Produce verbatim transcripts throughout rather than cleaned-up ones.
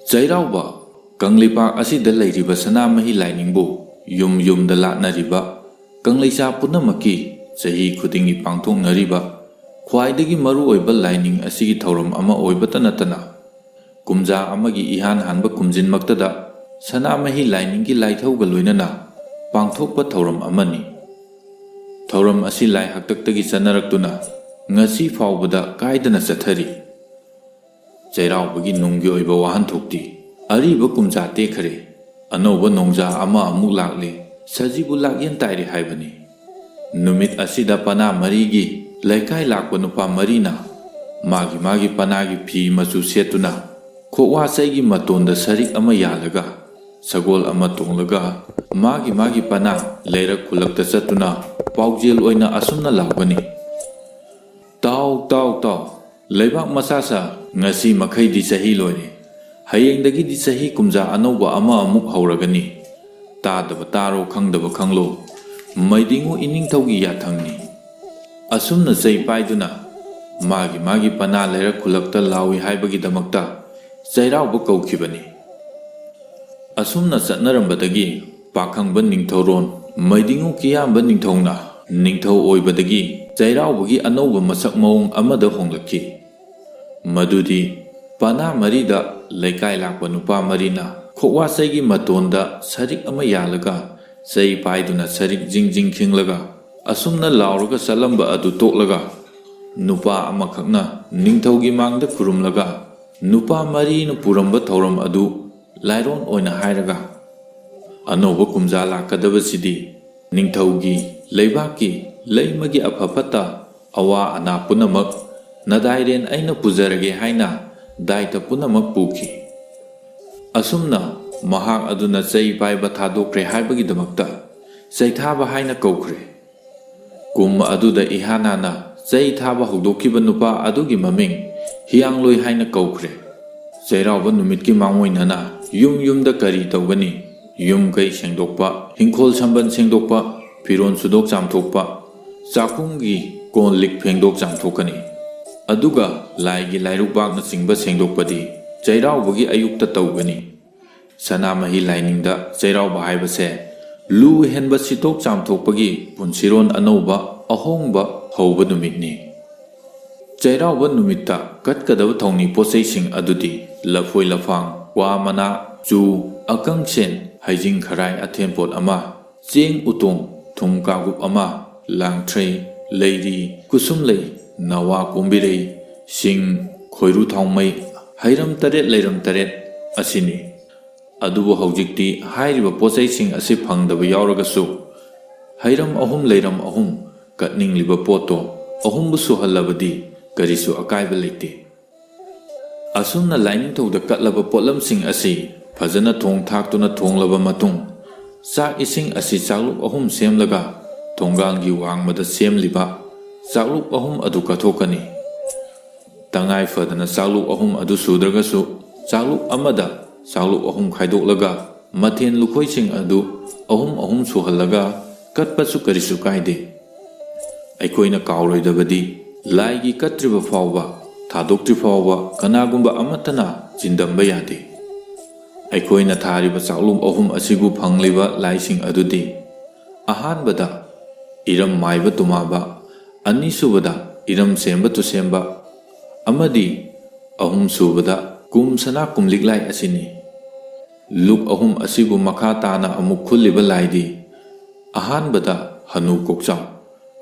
ꯆꯩꯔꯥꯎꯕ, ꯀꯪꯂꯩꯄꯥꯛ ꯑꯁꯤꯗ ꯂꯩꯔꯤꯕ ꯁꯅꯥꯃꯍꯤ ꯂꯥꯏꯅꯤꯡꯕꯨ ꯌꯨꯝ ꯌꯨꯝꯗ ꯂꯥꯠꯅꯔꯤꯕ, ꯀꯪꯂꯩꯆꯥ ꯄꯨꯝꯅꯃꯛꯀꯤ ꯆꯍꯤ ꯈꯨꯗꯤꯡꯒꯤ ꯄꯥꯡꯊꯣꯛꯅꯔꯤꯕ ꯈ꯭ꯋꯥꯏꯗꯒꯤ ꯃꯔꯨꯑꯣꯏꯕ ꯂꯥꯏꯅꯤꯡ ꯑꯁꯤꯒꯤ ꯊꯧꯔꯝ ꯑꯃ ꯑꯣꯏꯕꯇ ꯅꯠꯇꯅ, ꯀꯨꯝꯖꯥ ꯑꯃꯒꯤ ꯏꯍꯥꯟ ꯍꯥꯟꯕ ꯀꯨꯝꯖꯤꯟꯃꯛꯇꯗ ꯁꯅꯥꯃꯍꯤ ꯂꯥꯏꯅꯤꯡꯒꯤ ꯂꯥꯏꯊꯧꯒ ꯂꯣꯏꯅꯅ ꯄꯥꯡꯊꯣꯛꯄ ꯊꯧꯔꯝ ꯑꯃꯅꯤ꯫ ꯊꯧꯔꯝ ꯑꯁꯤ ꯂꯥꯏ ꯍꯥꯛꯇꯛꯇꯒꯤ ꯆꯠꯅꯔꯛꯇꯨꯅ ꯉꯁꯤ ꯐꯥꯎꯕꯗ ꯀꯥꯏꯗꯅ ꯆꯠꯊꯔꯤ꯫ ꯆꯩꯔꯥꯎꯕꯒꯤ ꯅꯨꯡꯒꯤ ꯑꯣꯏꯕ ꯋꯥꯍꯟꯊꯣꯛꯇꯤ, ꯑꯔꯤꯕ ꯀꯨꯝꯖꯥ ꯇꯦꯛꯈꯔꯦ, ꯑꯅꯧꯕ ꯅꯣꯡꯖꯥ ꯑꯃ ꯑꯃꯨꯛ ꯂꯥꯛꯂꯦ, ꯁꯖꯤꯕꯨ ꯂꯥꯛꯌꯦꯟ ꯇꯥꯏꯔꯦ ꯍꯥꯏꯕꯅꯤ꯫ ꯅꯨꯃꯤꯠ ꯑꯁꯤꯗ ꯄꯅꯥ ꯃꯔꯤꯒꯤ ꯂꯩꯀꯥꯏ ꯂꯥꯛꯄ ꯅꯨꯄꯥ ꯃꯔꯤꯅ ꯃꯥꯒꯤ ꯃꯥꯒꯤ ꯄꯅꯥꯒꯤ ꯐꯤ ꯃꯆꯨ ꯁꯦꯠꯇꯨꯅ, ꯈꯣꯛꯋꯥ ꯆꯩꯒꯤ ꯃꯇꯣꯟꯗ ꯁꯔꯤꯛ ꯑꯃ ꯌꯥꯜꯂꯒ, ꯁꯒꯣꯜ ꯑꯃ ꯇꯣꯡꯂꯒ, ꯃꯥꯒꯤ ꯃꯥꯒꯤ ꯄꯅꯥ ꯂꯩꯔꯛ ꯈꯨꯜꯂꯛꯇ ꯆꯠꯇꯨꯅ ꯄꯥꯎꯖꯦꯜ ꯑꯣꯏꯅ ꯑꯁꯨꯝꯅ ꯂꯥꯎꯒꯅꯤ: "ꯇꯥꯎ, ꯇꯥꯎ, ꯇꯥꯎ, ꯂꯩꯕꯥꯛ ꯃꯆꯥ ꯁꯥ, ꯉꯁꯤ ꯃꯈꯩꯗꯤ ꯆꯍꯤ ꯂꯣꯏꯔꯦ꯫ ꯍꯌꯦꯡꯗꯒꯤꯗꯤ ꯆꯍꯤ ꯀꯨꯝꯖꯥ ꯑꯅꯧꯕ ꯑꯃ ꯑꯃꯨꯛ ꯍꯧꯔꯒꯅꯤ꯫ ꯇꯥꯗꯕ ꯇꯥꯔꯣ, ꯈꯪꯗꯕ ꯈꯪꯂꯣ꯫ ꯃꯩꯗꯤꯡꯉꯨ ꯏꯅꯤꯡꯊꯧꯒꯤ ꯌꯥꯊꯪꯅꯤ"꯫ ꯑꯁꯨꯝꯅ ꯆꯩ ꯄꯥꯏꯗꯨꯅ ꯃꯥꯒꯤ ꯃꯥꯒꯤ ꯄꯅꯥ ꯂꯩꯔꯛ ꯈꯨꯜꯂꯛꯇ ꯂꯥꯎꯏ ꯍꯥꯏꯕꯒꯤꯗꯃꯛꯇ ꯆꯩꯔꯥꯎꯕ ꯀꯧꯈꯤꯕꯅꯤ꯫ ꯑꯁꯨꯝꯅ ꯆꯠꯅꯔꯝꯕꯗꯒꯤ ꯄꯥꯈꯪꯕ ꯅꯤꯡꯊꯧꯔꯣꯟ ꯃꯩꯗꯤꯡꯉꯨ ꯀꯤꯌꯥꯝꯕ ꯅꯤꯡꯊꯧꯅ ꯅꯤꯡꯊꯧ ꯑꯣꯏꯕꯗꯒꯤ ꯆꯩꯔꯥꯎꯕꯒꯤ ꯑꯅꯧꯕ ꯃꯁꯛ ꯃꯑꯣꯡ ꯑꯃꯗ ꯍꯣꯡꯂꯛꯈꯤ꯫ ꯃꯗꯨꯗꯤ ꯄꯅꯥ ꯃꯔꯤꯗ ꯂꯩꯀꯥꯏ ꯂꯥꯛꯄ ꯅꯨꯄꯥ ꯃꯔꯤꯅ ꯈꯣꯛꯋꯥ ꯆꯩꯒꯤ ꯃꯇꯣꯟꯗ ꯁꯔꯤꯛ ꯑꯃ ꯌꯥꯜꯂꯒ, ꯆꯩ ꯄꯥꯏꯗꯨꯅ ꯁꯔꯤꯛ ꯖꯤꯡ ꯖꯤꯡ ꯈꯤꯡꯂꯒ ꯑꯁꯨꯝꯅ ꯂꯥꯎꯔꯒ ꯆꯠꯂꯝꯕ ꯑꯗꯨ ꯇꯣꯛꯂꯒ, ꯅꯨꯄꯥ ꯑꯃꯈꯛꯅ ꯅꯤꯡꯊꯧꯒꯤ ꯃꯥꯡꯗ ꯈꯨꯔꯨꯝꯂꯒ, ꯅꯨꯄꯥ ꯃꯔꯤꯅ ꯄꯨꯔꯝꯕ ꯊꯧꯔꯝ ꯑꯗꯨ ꯂꯥꯏꯔꯣꯟ ꯑꯣꯏꯅ ꯍꯥꯏꯔꯒ, ꯑꯅꯧꯕ ꯀꯨꯝꯖꯥ ꯂꯥꯛꯀꯗꯕꯁꯤꯗꯤ ꯅꯤꯡꯊꯧꯒꯤ, ꯂꯩꯕꯥꯛꯀꯤ, ꯂꯩꯃꯒꯤ ꯑꯐ ꯐꯠꯇ, ꯑꯋꯥ ꯑꯅꯥ ꯄꯨꯝꯅꯃꯛ ꯅꯗꯥꯏꯔꯦꯟ ꯑꯩꯅ ꯄꯨꯖꯔꯒꯦ ꯍꯥꯏꯅ ꯗꯥꯏꯇ ꯄꯨꯝꯅꯃꯛ ꯄꯨꯈꯤ꯫ ꯑꯁꯨꯝꯅ ꯃꯍꯥꯛ ꯑꯗꯨꯅ ꯆꯩ ꯄꯥꯏꯕ ꯊꯥꯗꯣꯛꯈ꯭ꯔꯦ ꯍꯥꯏꯕꯒꯤꯗꯃꯛꯇ ꯆꯩꯊꯥꯕ ꯍꯥꯏꯅ ꯀꯧꯈ꯭ꯔꯦ꯫ ꯀꯨꯝ ꯑꯗꯨꯗ ꯏꯍꯥꯟ ꯍꯥꯟꯅ ꯆꯩ ꯊꯥꯕ ꯍꯧꯗꯣꯛꯈꯤꯕ ꯅꯨꯄꯥ ꯑꯗꯨꯒꯤ ꯃꯃꯤꯡ ꯍꯤꯌꯥꯡꯂꯣꯏ ꯍꯥꯏꯅ ꯀꯧꯈ꯭ꯔꯦ꯫ ꯆꯩꯔꯥꯎꯕ ꯅꯨꯃꯤꯠꯀꯤ ꯃꯥꯡꯑꯣꯏꯅꯅ ꯌꯨꯝ ꯌꯨꯝꯗ ꯀꯔꯤ ꯇꯧꯒꯅꯤ? ꯌꯨꯝ ꯀꯩ ꯁꯦꯡꯗꯣꯛꯄ, ꯍꯤꯡꯈꯣꯜ ꯁꯝꯕꯟ ꯁꯦꯡꯗꯣꯛꯄ, ꯐꯤꯔꯣꯜ ꯁꯨꯗꯣꯛ ꯆꯥꯝꯊꯣꯛꯄ, ꯆꯥꯛꯈꯨꯝꯒꯤ ꯀꯣꯟ ꯂꯤꯛ ꯐꯦꯡꯗꯣꯛ ꯆꯥꯝꯊꯣꯛꯀꯅꯤ꯫ ꯑꯗꯨꯒ ꯂꯥꯏꯒꯤ ꯂꯥꯏꯔꯨꯛꯕꯥꯛꯅꯆꯤꯡꯕ ꯁꯦꯡꯗꯣꯛꯄꯗꯤ ꯆꯩꯔꯥꯎꯕꯒꯤ ꯑꯌꯨꯛꯇ ꯇꯧꯒꯅꯤ꯫ ꯁꯅꯥꯃꯍꯤ ꯂꯥꯏꯅꯤꯡꯗ ꯆꯩꯔꯥꯎꯕ ꯍꯥꯏꯕꯁꯦ ꯂꯨ ꯍꯦꯟꯕ ꯁꯤꯠꯇꯣꯛ ꯆꯥꯝꯊꯣꯛꯄꯒꯤ ꯄꯨꯟꯁꯤꯔꯣꯟ ꯑꯅꯧꯕ ꯑꯍꯣꯡꯕ ꯍꯧꯕ ꯅꯨꯃꯤꯠꯅꯤ꯫ ꯆꯩꯔꯥꯎꯕ ꯅꯨꯃꯤꯠꯇ ꯀꯠꯀꯗꯕ ꯊꯧꯅꯤ ꯄꯣꯠꯆꯩꯁꯤꯡ ꯑꯗꯨꯗꯤ ꯂꯐꯣꯏ ꯂꯐꯥꯡ, ꯀ꯭ꯋꯥ ꯃꯅꯥ, ꯆꯨ, ꯑꯀꯪꯁꯦꯟ, ꯍꯩꯖꯤꯡ ꯈꯔꯥꯏ ꯑꯊꯦꯟꯄꯣꯠ ꯑꯃ, ꯆꯦꯡ ꯎꯇꯣꯡ, ꯊꯨꯝ ꯀꯥꯒꯨꯞ ꯑꯃ, ꯂꯥꯡꯊ꯭ꯔꯩ, ꯂꯩꯔꯤ, ꯀꯨꯁꯨꯝꯂꯩ, ꯅꯋꯥ ꯀꯣꯝꯕꯤꯔꯩ, ꯁꯤꯡ, ꯈꯣꯏꯔꯨ ꯊꯥꯎꯃꯩ, ꯍꯩꯔꯝ ꯇꯔꯦꯠ ꯂꯩꯔꯝ ꯇꯔꯦꯠ ꯑꯁꯤꯅꯤ꯫ ꯑꯗꯨꯕꯨ ꯍꯧꯖꯤꯛꯇꯤ ꯍꯥꯏꯔꯤꯕ ꯄꯣꯠꯆꯩꯁꯤꯡ ꯑꯁꯤ ꯐꯪꯗꯕ ꯌꯥꯎꯔꯒꯁꯨ, ꯍꯩꯔꯝ ꯑꯍꯨꯝ ꯂꯩꯔꯝ ꯑꯍꯨꯝ ꯀꯠꯅꯤꯡꯂꯤꯕ ꯄꯣꯠꯇꯣ ꯑꯍꯨꯝꯕꯨ ꯁꯨꯍꯜꯂꯕꯗꯤ ꯀꯔꯤꯁꯨ ꯑꯀꯥꯏꯕ ꯂꯩꯇꯦ꯫ ꯑꯁꯨꯝꯅ ꯂꯥꯏꯅꯤꯡꯊꯧꯗ ꯀꯠꯂꯕ ꯄꯣꯠꯂꯝꯁꯤꯡ ꯑꯁꯤ ꯐꯖꯅ ꯊꯣꯡ ꯊꯥꯛꯇꯨꯅ ꯊꯣꯡꯂꯕ ꯃꯇꯨꯡ, ꯆꯥꯛ ꯏꯁꯤꯡ ꯑꯁꯤ ꯆꯥꯛꯂꯨꯛ ꯑꯍꯨꯝ ꯁꯦꯝꯂꯒ ꯊꯣꯡꯒꯥꯜꯒꯤ ꯋꯥꯡꯃꯗ ꯁꯦꯝꯂꯤꯕ ꯆꯥꯛꯂꯨꯛ ꯑꯍꯨꯝ ꯑꯗꯨ ꯀꯠꯊꯣꯛꯀꯅꯤ꯫ ꯇꯉꯥꯏ ꯐꯗꯅ ꯆꯥꯛꯂꯨꯛ ꯑꯍꯨꯝ ꯑꯗꯨ ꯁꯨꯗ꯭ꯔꯒꯁꯨ, ꯆꯥꯛꯂꯨꯛ ꯑꯃꯗ ꯆꯥꯛꯂꯨꯛ ꯑꯍꯨꯝ ꯈꯥꯏꯗꯣꯛꯂꯒ ꯃꯊꯦꯜ ꯂꯨꯈꯣꯏꯁꯤꯡ ꯑꯗꯨ ꯑꯍꯨꯝ ꯑꯍꯨꯝ ꯁꯨꯍꯜꯂꯒ ꯀꯠꯄꯁꯨ ꯀꯔꯤꯁꯨ ꯀꯥꯏꯗꯦ꯫ ꯑꯩꯈꯣꯏꯅ ꯀꯥꯎꯔꯣꯏꯗꯕꯗꯤ, ꯂꯥꯏꯒꯤ ꯀꯠꯇ꯭ꯔꯤꯕ ꯐꯥꯎꯕ, ꯊꯥꯗꯣꯛꯇ꯭ꯔꯤ ꯐꯥꯎꯕ ꯀꯅꯥꯒꯨꯝꯕ ꯑꯃꯠꯇꯅ ꯆꯤꯟꯗꯝꯕ ꯌꯥꯗꯦ꯫ ꯑꯩꯈꯣꯏꯅ ꯊꯥꯔꯤꯕ ꯆꯥꯛꯂꯨꯛ ꯑꯍꯨꯝ ꯑꯁꯤꯕꯨ ꯐꯪꯂꯤꯕ ꯂꯥꯏꯁꯤꯡ ꯑꯗꯨꯗꯤ, ꯑꯍꯥꯟꯕꯗ ꯏꯔꯝ ꯃꯥꯏꯕ ꯇꯨꯃꯥꯕ, ꯑꯅꯤꯁꯨꯕꯗ ꯏꯔꯝ ꯁꯦꯝꯕ ꯇꯨꯁꯦꯝꯕ, ꯑꯃꯗꯤ ꯑꯍꯨꯝꯁꯨꯕꯗ ꯀꯨꯝ ꯁꯅꯥ ꯀꯨꯝꯂꯤꯛ ꯂꯥꯏ ꯑꯁꯤꯅꯤ꯫ ꯂꯨꯛ ꯑꯍꯨꯝ ꯑꯁꯤꯕꯨ ꯃꯈꯥ ꯇꯥꯅ ꯑꯃꯨꯛ ꯈꯨꯜꯂꯤꯕ ꯂꯥꯏꯗꯤ, ꯑꯍꯥꯟꯕꯗ ꯍꯅꯨ ꯀꯣꯛꯆꯥꯎ,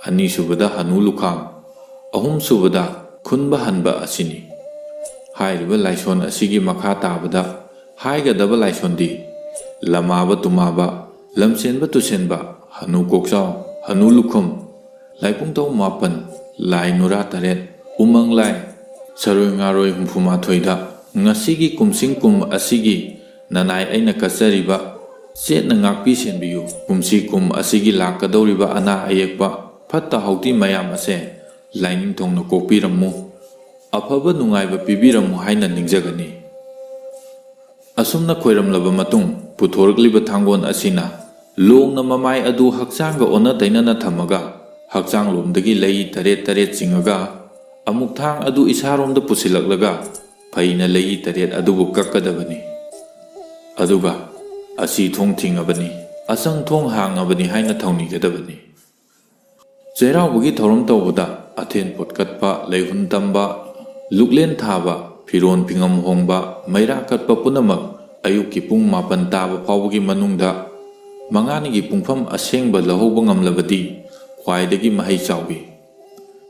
ꯑꯅꯤꯁꯨꯕꯗ ꯍꯅꯨ ꯂꯨꯈꯥꯝ, ꯑꯍꯨꯝꯁꯨꯕꯗ ꯈꯨꯟꯕ ꯍꯟꯕ ꯑꯁꯤꯅꯤ꯫ ꯍꯥꯏꯔꯤꯕ ꯂꯥꯏꯁꯣꯟ ꯑꯁꯤꯒꯤ ꯃꯈꯥ ꯇꯥꯕꯗ ꯍꯥꯏꯒꯗꯕ ꯂꯥꯏꯁꯣꯟꯗꯤ, ꯂꯃꯥꯕ ꯇꯨꯃꯥꯕ, ꯂꯝꯁꯦꯟꯕ ꯇꯨꯁꯦꯟꯕ, ꯍꯅꯨ ꯀꯣꯛꯆꯥꯎ, ꯍꯅꯨ ꯂꯨꯈꯨꯝ, ꯂꯥꯏꯄꯨꯡꯊꯧ ꯃꯥꯄꯟ, ꯂꯥꯏ ꯅꯨꯔꯥ ꯇꯔꯦꯠ, ꯎꯃꯪ ꯂꯥꯏ, ꯁꯔꯣꯏ ꯉꯥꯔꯣꯏ ꯍꯨꯝꯐꯨ ꯃꯥꯊꯣꯏꯗ ꯉꯁꯤꯒꯤ ꯀꯨꯝꯁꯤꯡ ꯀꯨꯝ ꯑꯁꯤꯒꯤ ꯅꯅꯥꯏ ꯑꯩꯅ ꯀꯠꯆꯔꯤꯕ ꯆꯦꯠꯅ ꯉꯥꯛꯄꯤ ꯁꯦꯟꯕꯤꯌꯨ꯫ ꯀꯨꯝꯁꯤ ꯀꯨꯝ ꯑꯁꯤꯒꯤ ꯂꯥꯛꯀꯗꯧꯔꯤꯕ ꯑꯅꯥ ꯑꯌꯦꯛꯄ ꯐꯠꯇ ꯍꯥꯎꯗꯤ ꯃꯌꯥꯝ ꯑꯁꯦ ꯂꯥꯏꯅꯤꯡꯊꯧꯅ ꯀꯣꯛꯄꯤꯔꯝꯃꯨ, ꯑꯐꯕ ꯅꯨꯡꯉꯥꯏꯕ ꯄꯤꯕꯤꯔꯝꯃꯨ ꯍꯥꯏꯅ ꯅꯤꯡꯖꯒꯅꯤ꯫ ꯑꯁꯨꯝꯅ ꯈꯣꯏꯔꯝꯂꯕ ꯃꯇꯨꯡ, ꯄꯨꯊꯣꯔꯛꯂꯤꯕ ꯊꯥꯡꯒꯣꯟ ꯑꯁꯤꯅ ꯂꯣꯡꯅ ꯃꯃꯥꯏ ꯑꯗꯨ ꯍꯛꯆꯥꯡꯒ ꯑꯣꯟꯅ ꯇꯩꯅꯅ ꯊꯝꯃꯒ, ꯍꯛꯆꯥꯡ ꯂꯣꯝꯗꯒꯤ ꯂꯩ ꯇꯔꯦꯠ ꯇꯔꯦꯠ ꯆꯤꯡꯉꯒ, ꯑꯃꯨꯛ ꯊꯥꯡ ꯑꯗꯨ ꯏꯁꯥꯔꯣꯝꯗ ꯄꯨꯁꯤꯜꯂꯛꯂꯒ, ꯐꯩꯅ ꯂꯩꯏ ꯇꯔꯦꯠ ꯑꯗꯨꯕꯨ ꯀꯛꯀꯗꯕꯅꯤ꯫ ꯑꯗꯨꯒ ꯑꯁꯤ ꯊꯣꯡ ꯊꯤꯡꯉꯕꯅꯤ, ꯑꯁꯪ ꯊꯣꯡ ꯍꯥꯡꯉꯕꯅꯤ ꯍꯥꯏꯅ ꯊꯧꯅꯤꯒꯗꯕꯅꯤ꯫ ꯆꯩꯔꯥꯎꯕꯒꯤ ꯊꯧꯔꯝ ꯇꯧꯕꯗ ꯑꯊꯦꯟ ꯄꯣꯠ ꯀꯠꯄ, ꯂꯩꯍꯨꯟ ꯇꯝꯕ, ꯂꯨꯛꯂꯦꯟ ꯊꯥꯕ, ꯐꯤꯔꯣꯟ ꯐꯤꯉꯝ ꯍꯣꯡꯕ, ꯃꯩꯔꯥ ꯀꯠꯄ ꯄꯨꯝꯅꯃꯛ ꯑꯌꯨꯛꯀꯤ ꯄꯨꯡ ꯃꯥꯄꯟ ꯇꯥꯕ ꯐꯥꯎꯕꯒꯤ ꯃꯅꯨꯡꯗ ꯃꯉꯥꯅꯤꯒꯤ ꯄꯨꯡꯐꯝ ꯑꯁꯦꯡꯕ ꯂꯧꯍꯧꯕ ꯉꯝꯂꯕꯗꯤ ꯈ꯭ꯋꯥꯏꯗꯒꯤ ꯃꯍꯩ ꯆꯥꯎꯏ꯫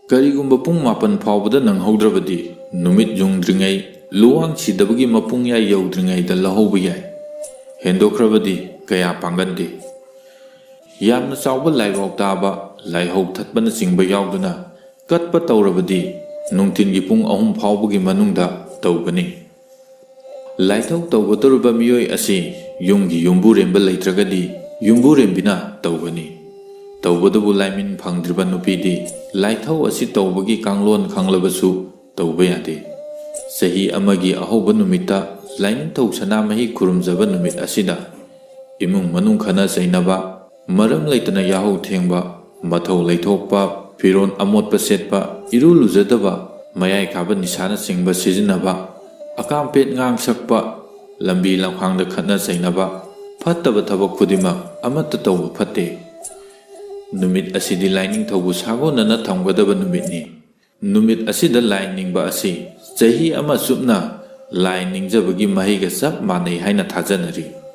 ꯀꯔꯤꯒꯨꯝꯕ ꯄꯨꯡ ꯃꯥꯄꯟ ꯐꯥꯎꯕꯗ ꯅꯪꯍꯧꯗ꯭ꯔꯕꯗꯤ, ꯅꯨꯃꯤꯠ ꯌꯨꯡꯗ꯭ꯔꯤꯉꯩ, ꯂꯨꯋꯥꯡ ꯁꯤꯗꯕꯒꯤ ꯃꯄꯨꯡꯌꯥꯏ ꯌꯧꯗ꯭ꯔꯤꯉꯩꯗ ꯂꯧꯍꯧꯕ ꯌꯥꯏ꯫ ꯍꯦꯟꯗꯣꯛꯈ꯭ꯔꯕꯗꯤ ꯀꯌꯥ ꯄꯥꯡꯒꯟꯗꯦ꯫ ꯌꯥꯝꯅ ꯆꯥꯎꯕ ꯂꯥꯏꯕꯥꯎ ꯇꯥꯕ, ꯂꯥꯏꯍꯧ ꯊꯠꯄꯅꯆꯤꯡꯕ ꯌꯥꯎꯗꯨꯅ ꯀꯠꯄ ꯇꯧꯔꯕꯗꯤ ꯅꯨꯡꯊꯤꯜꯒꯤ ꯄꯨꯡ ꯑꯍꯨꯝ ꯐꯥꯎꯕꯒꯤ ꯃꯅꯨꯡꯗ ꯇꯧꯒꯅꯤ꯫ ꯂꯥꯏꯊꯧ ꯇꯧꯒꯗꯧꯔꯤꯕ ꯃꯤꯑꯣꯏ ꯑꯁꯤ ꯌꯨꯝꯒꯤ ꯌꯨꯝꯕꯨꯔꯦꯝꯕ ꯂꯩꯇ꯭ꯔꯒꯗꯤ ꯌꯨꯝꯕꯨꯔꯦꯝꯕꯤꯅ ꯇꯧꯒꯅꯤ꯫ ꯇꯧꯕꯗꯕꯨ ꯂꯥꯏꯃꯤꯟ ꯐꯪꯗ꯭ꯔꯤꯕ ꯅꯨꯄꯤꯗꯤ ꯂꯥꯏꯊꯧ ꯑꯁꯤ ꯇꯧꯕꯒꯤ ꯀꯥꯡꯂꯣꯟ ꯈꯪꯂꯕꯁꯨ ꯇꯧꯕ ꯌꯥꯗꯦ꯫ ꯆꯍꯤ ꯑꯃꯒꯤ ꯑꯍꯧꯕ ꯅꯨꯃꯤꯠꯇ ꯂꯥꯏꯅꯤꯡꯊꯧ ꯁꯅꯥꯃꯍꯤ ꯈꯨꯔꯨꯝꯖꯕ ꯅꯨꯃꯤꯠ ꯑꯁꯤꯗ ꯏꯃꯨꯡ ꯃꯅꯨꯡ ꯈꯠꯅ ꯆꯩꯅꯕ, ꯃꯔꯝ ꯂꯩꯇꯅ ꯌꯥꯍꯧ ꯊꯦꯡꯕ, ꯃꯊꯧ ꯂꯩꯊꯣꯛꯄ, ꯐꯤꯔꯣꯜ ꯑꯃꯣꯠꯄ ꯁꯦꯠꯄ, ꯏꯔꯨ ꯂꯨꯖꯗꯕ, ꯃꯌꯥꯏ ꯀꯥꯕ ꯅꯤꯁꯥꯅꯆꯤꯡꯕ ꯁꯤꯖꯤꯟꯅꯕ, ꯑꯀꯥꯝꯄꯦꯠ ꯉꯥꯡ ꯁꯛꯄ, ꯂꯝꯕꯤ ꯂꯝꯈꯥꯡꯗ ꯈꯠꯅ ꯆꯩꯅꯕ, ꯐꯠꯇꯕ ꯊꯕꯛ ꯈꯨꯗꯤꯡꯃꯛ ꯑꯃꯠꯇ ꯇꯧꯕ ꯐꯠꯇꯦ꯫ ꯅꯨꯃꯤꯠ ꯑꯁꯤꯗꯤ ꯂꯥꯏꯅꯤꯡꯊꯧꯕꯨ ꯁꯥꯒꯣꯟꯅꯅ ꯊꯝꯒꯗꯕ ꯅꯨꯃꯤꯠꯅꯤ꯫ ꯅꯨꯃꯤꯠ ꯑꯁꯤꯗ ꯂꯥꯏ ꯅꯤꯡꯕ ꯑꯁꯤ ꯆꯍꯤ ꯑꯃ ꯆꯨꯞꯅ ꯂꯥꯏ ꯅꯤꯡꯖꯕꯒꯤ ꯃꯍꯩꯒ ꯆꯞ ꯃꯥꯟꯅꯩ ꯍꯥꯏꯅ ꯊꯥꯖꯅꯔꯤ꯫